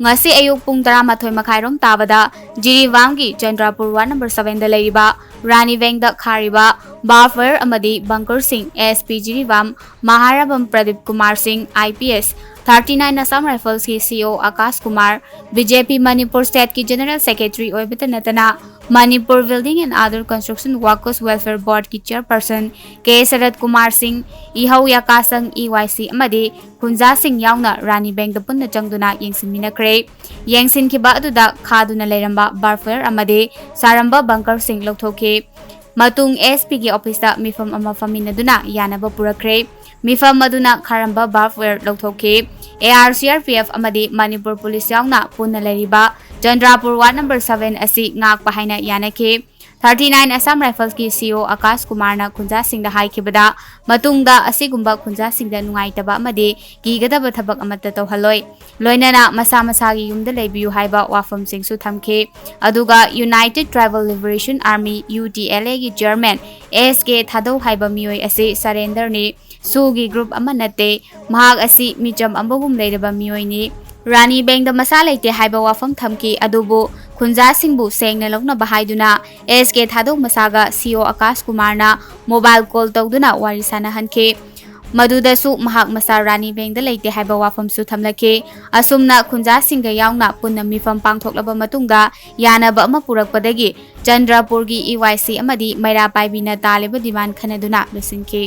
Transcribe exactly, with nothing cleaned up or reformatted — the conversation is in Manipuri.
ꯉꯁꯤ ꯑꯌꯨꯛ ꯄꯨꯡ ꯇꯔꯥꯃꯥꯊꯣꯏ ꯃꯈꯥꯏꯔꯣꯝ ꯇꯥꯕꯗ ꯖꯤꯔꯤꯕꯥꯝꯒꯤ ꯆꯟꯗ꯭ꯔꯥꯄꯨꯔ ꯋꯥꯔꯗ ꯅꯝꯕꯔ ꯁꯚꯦꯟꯗ ꯂꯩꯔꯤꯕ ꯔꯥꯅꯤ ꯕꯦꯡꯗ ꯈꯥꯔꯤꯕ ꯕꯥꯔꯐꯋꯦꯌꯔ ꯑꯃꯗꯤ ꯕꯪꯀꯔꯁꯤꯡ S P Jiribam, ꯃꯍꯥꯔꯥꯕꯝ Pradeep Kumar Singh, I P S, thirty nine Assam ꯔꯥꯏꯐꯜꯁꯀꯤ C E O Akash Kumar, B J P Manipur ꯁ꯭ꯇꯦꯠꯀꯤ ꯖꯦꯅꯔꯦꯜ ꯁꯦꯀ꯭ꯔꯦꯇꯔꯤ ꯑꯣꯏꯕꯇ ꯅꯠꯇꯅ Manipur building and other construction workers welfare ꯕꯣꯔꯗꯀꯤ ꯆꯤꯌꯔꯄꯔꯁꯟ ꯀꯦ ꯁꯔꯠ ꯀꯨꯃꯥꯔ ꯁꯤꯡ, ꯏꯍꯧ ꯌꯥꯀꯥꯁꯪ ꯏ ꯋꯥꯏ ꯁꯤ ꯑꯃꯗꯤ ꯈꯨꯟꯖꯥꯁꯤꯡ ꯌꯥꯎꯅ ꯔꯥꯅꯤ ꯕꯦꯡꯗ ꯄꯨꯟꯅ ꯆꯪꯗꯨꯅ ꯌꯦꯡꯁꯤꯟꯃꯤꯟꯅꯈ꯭ꯔꯦ꯫ ꯌꯦꯡꯁꯤꯟꯈꯤꯕ ꯑꯗꯨꯗ ꯈꯥꯗꯨꯅ ꯂꯩꯔꯝꯕ ꯕꯥꯔꯐꯋꯦꯌꯔ ꯑꯃꯗꯤ ꯁꯥꯔꯝꯕ ꯕꯪꯀꯔꯁꯤꯡ ꯂꯧꯊꯣꯛꯈꯤ꯫ ꯃꯇꯨꯡ ꯑꯦꯁ ꯄꯤꯒꯤ ꯑꯣꯐꯤꯁꯇ ꯃꯤꯐꯝ ꯑꯃ ꯐꯝꯃꯤꯟꯅꯗꯨꯅ ꯌꯥꯅꯕ ꯄꯨꯔꯛꯈ꯭ꯔꯦ꯫ ꯃꯤꯐꯝ ꯑꯗꯨꯅ ꯈꯥꯔꯝꯕ ꯕꯥꯔꯐꯋꯦꯌꯔ ꯂꯧꯊꯣꯛꯈꯤ꯫ A R C R P F ꯑꯃꯗꯤ ꯃꯅꯤꯄꯨꯔ ꯄꯨꯂꯤꯁ ꯌꯥꯎꯅ ꯄꯨꯟꯅ ꯂꯩꯔꯤꯕ ꯆꯟꯗ꯭ꯔꯥꯄꯨꯔ ꯋꯥꯔꯗ ꯅꯝꯕꯔ ꯁꯚꯦꯟ ꯑꯁꯤ ꯉꯥꯛꯄ ꯍꯥꯏꯅ ꯌꯥꯅꯈꯤ꯫ ꯊꯥꯔꯇꯤ ꯅꯥꯏꯟ ꯑꯁꯥꯝ ꯔꯥꯏꯐꯜꯁꯀꯤ ꯁꯤ ꯏ ꯑꯣ ꯑꯀꯥꯁ ꯀꯨꯃꯥꯔꯅ ꯈꯨꯟꯖꯥꯁꯤꯡꯗ ꯍꯥꯏꯈꯤꯕꯗ, ꯃꯇꯨꯡꯗ ꯑꯁꯤꯒꯨꯝꯕ ꯈꯨꯟꯖꯥꯁꯤꯡꯗ ꯅꯨꯡꯉꯥꯏꯇꯕ ꯑꯃꯗꯤ ꯀꯤꯒꯗꯕ ꯊꯕꯛ ꯑꯃꯠꯇ ꯇꯧꯍꯜꯂꯣꯏ꯫ ꯂꯣꯏꯅꯅ ꯃꯁꯥ ꯃꯁꯥꯒꯤ ꯌꯨꯝꯗ ꯂꯩꯕꯤꯌꯨ ꯍꯥꯏꯕ ꯋꯥꯐꯝꯁꯤꯡꯁꯨ ꯊꯝꯈꯤ꯫ ꯑꯗꯨꯒ United Tribal Liberation Army, U T L ꯑꯦꯒꯤ ꯆꯤꯌꯔꯃꯦꯟ ꯑꯦꯁ ꯀꯦ ꯊꯥꯗꯧ ꯍꯥꯏꯕ ꯃꯤꯑꯣꯏ ꯑꯁꯤ ꯁꯔꯦꯟꯗꯔꯅꯤ꯫ ꯁꯨꯒꯤ ꯒ꯭ꯔꯨꯞ ꯑꯃ ꯅꯠꯇꯦ꯫ ꯃꯍꯥꯛ ꯑꯁꯤ ꯃꯤꯆꯝ ꯑꯃꯒꯨꯝ ꯂꯩꯔꯕ ꯃꯤꯑꯣꯏꯅꯤ꯫ ꯔꯥꯅꯤ ꯕꯦꯡꯗ ꯃꯁꯥ ꯂꯩꯇꯦ ꯍꯥꯏꯕ ꯋꯥꯐꯝ ꯊꯝꯈꯤ, ꯑꯗꯨꯕꯨ ꯈꯨꯟꯖꯥꯁꯤꯡꯕꯨ ꯁꯦꯡꯅ ꯂꯧꯅꯕ ꯍꯥꯏꯗꯨꯅ ꯑꯦꯁ ꯀꯦ ꯊꯥꯗꯧ ꯃꯁꯥꯒ ꯁꯤ ꯏ ꯑꯣ ꯑꯀꯥꯁ ꯀꯨꯃꯥꯔꯅ ꯃꯣꯕꯥꯏꯜ ꯀꯣꯜ ꯇꯧꯗꯨꯅ ꯋꯥꯔꯤ ꯁꯥꯅꯍꯟꯈꯤ꯫ ꯃꯗꯨꯗꯁꯨ ꯃꯍꯥꯛ ꯃꯁꯥ ꯔꯥꯅꯤ ꯕꯦꯡꯗ ꯂꯩꯇꯦ ꯍꯥꯏꯕ ꯋꯥꯐꯝꯁꯨ ꯊꯝꯂꯛꯈꯤ꯫ ꯑꯁꯨꯝꯅ ꯈꯨꯟꯖꯥꯁꯤꯡꯒ ꯌꯥꯎꯅ ꯄꯨꯟꯅ ꯃꯤꯐꯝ ꯄꯥꯡꯊꯣꯛꯂꯕ ꯃꯇꯨꯡꯗ ꯌꯥꯅꯕ ꯑꯃ ꯄꯨꯔꯛꯄꯗꯒꯤ ꯆꯟꯗ꯭ꯔꯄꯨꯔꯒꯤ ꯏ ꯋꯥꯏ ꯁꯤ ꯑꯃꯗꯤ ꯃꯩꯔꯥ ꯄꯥꯏꯕꯤꯅ ꯇꯥꯜꯂꯤꯕ ꯗꯤꯃꯥꯟ ꯈꯟꯅꯗꯨꯅ ꯂꯣꯏꯁꯤꯟꯈꯤ꯫